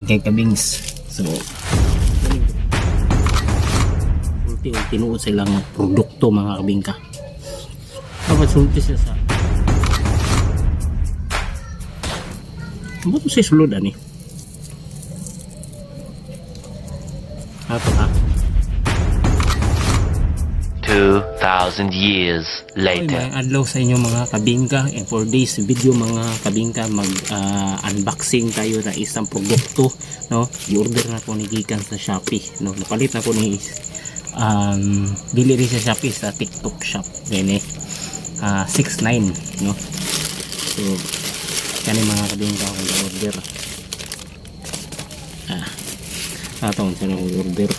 Kay kabings. So, ulti og tinuod sa ilang produkto, mga kabingka. Dapat sulti siya sa Ano to siya sulod ani? Ato ha? 2,000 years Ay, later. Maayong adlaw sa inyo, mga kabingka, and for this video, mga kabingka, mag unboxing tayo na isang produkto, no? I-order na ko ni gikan sa Shopee, no? Napalit na ko ni dili rin sa Shopee, sa TikTok Shop din eh, 69, no? So kani, mga kabingka, akong order atong sa akong order.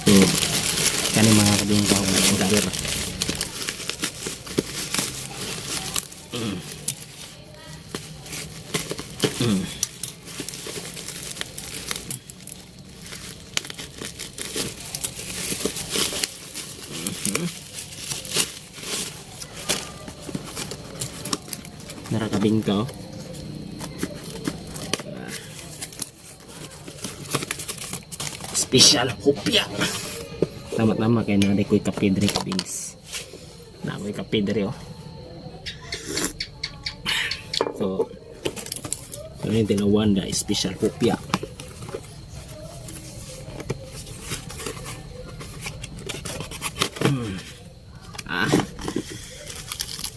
So kani, mga kabingka, akong order. Narakabing ka, oh. Ah. Special hopya. Tama tama kay naa ko'y kape diri, kabings. Naa ko'y kape diri, oh. So, ano yung tinawan na special hopya. Ah.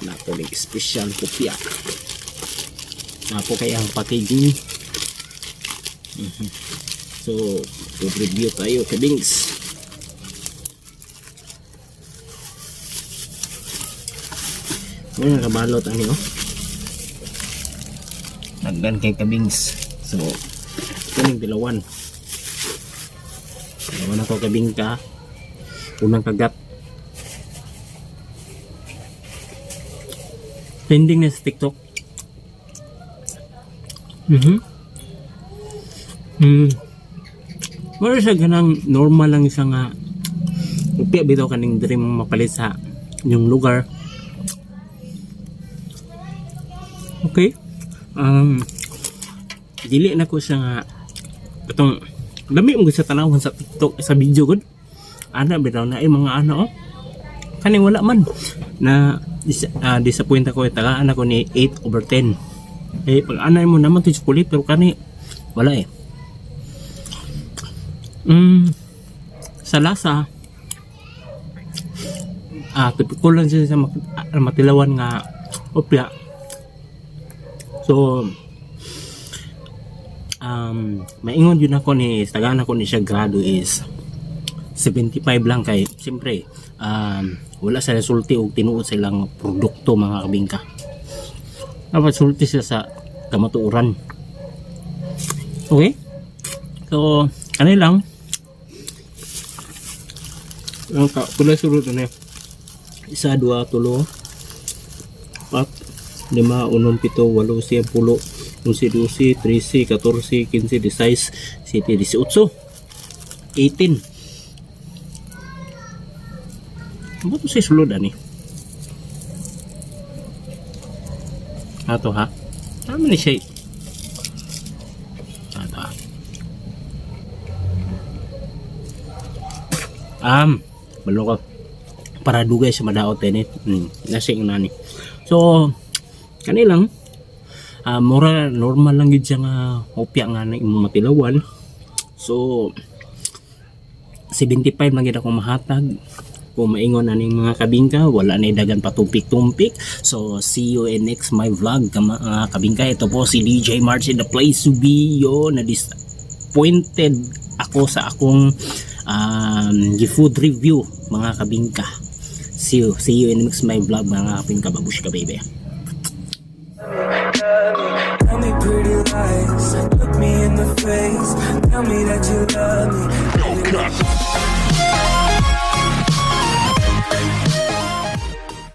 Nako special hopya. Napo kay ang packaging. So, review tayo, kabings. Ano nakabalot ani, oh. Daghan kay kabings. So, kaning dilawan. Dilawan ako, kabingka. Unang kagat. Trending na sa TikTok. Mura siya ganang normal lang siya nga upya bitaw kaning diri mo mapalit sa inyong lugar. Okay. Dili na ko siya nga katong lami mo sa tanawon sa TikTok, sa video gud. Ana bitaw na ay mga ana, oh. Kaning wala man na disappoint ako, tagaan ako ni 8 over 10. Eh pag ana mo naman to chocolate, pero kani wala eh. Sa lasa, typical lang siya sa matilawan nga opya. So, maingon yun ako ni, tagaan ako ni siya grado is 75 lang kay siyempre wala sa resulti og tinuod sa ilang produkto, mga kabingka. Dapat sulti siya sa kamatuoran. Okay? So, ano lang. Ang ka, pula sulod na. Isa, dua, tulo, pat, lima, unom, pito, walo, siyam, pulo, 11, 12, 13, 14, 15, 16, 17, 18, 18. Ano to sa sulod ani? Ato ha? Tama ni siya. Ato ha? Balo ko. Para dugay sa madaot eh. Nasa yung nani. So, kanilang mura normal lang gid siya nga hopya nga na imong matilawan. So, 75 lang gid ako mahatag. Kung maingon aning mga kabingka, wala na dagan patumpik-tumpik. So, see you in next my vlog, mga kabingka. Ito po si DJ March in the place to be. Yo, na disappointed ako sa akong food review, mga kabingka. See you, see you in next my vlog, mga kabingka. Babushka, baby. Tell me pretty lies, look me in the face. Tell me that you love me. No cap.